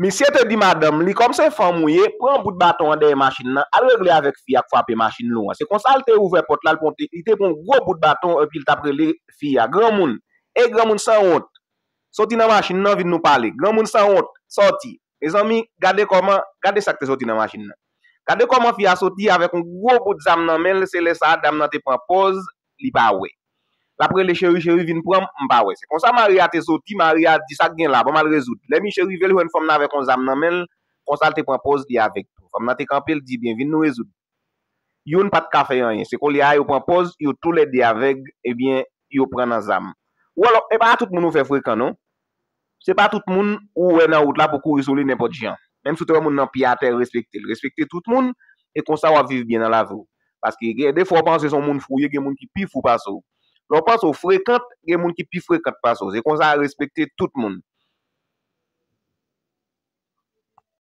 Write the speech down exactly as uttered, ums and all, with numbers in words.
Misye te di madanm li, kòm se fanm ou ye, pran bout baton an dèyè machin nan, al regle avèk fi a k frape machin lou an. Se konsa l te ouvè pòt la, l pran, li te pran yon gwo bout baton epi l t ap rele fi a, granmoun, e granmoun sanwont, soti nan machin nan, vin nou pale. Granmoun sanwont, sòti. Mezanmi, gade kòman, gade sa k te soti nan machin nan. Gade kòman fi a soti avèk yon gwo bout zam nan men l, se lè sa a dam nan te pran pòz li pa wè. L ap rele, cheri, cheri, vin pran m, m pa wè. Se konsa mari a te soti, mari a di, sa k gen la, ban m al rezoud. Lè misye rive, l jwenn fanm nan avèk yon zam nan men l, konsa l te pran pòz li avèg tou. Fanm nan te kanpe, l di, byen, vin nou rezoud. Youn pa t ka fè anyen. Se kounye a yo pran pòz, yo toulède avèg, ebyen, yo pran nan zam. Ou alò, e pa tout moun ou fè frekan, non. Se pa tout moun ou wè nan wout la pou kouri sou li nenpòt jan. Menm si w te wè moun nan pye atè, respekte l. Respekte tout moun, e konsa w ap viv byen nan lavi w. Paske gen de fwa w panse se yon moun fou w ye, gen moun ki pi fou pase w. Lè w panse w frekant, gen moun ki pi frekant pase w. Se konsa, respekte tout moun.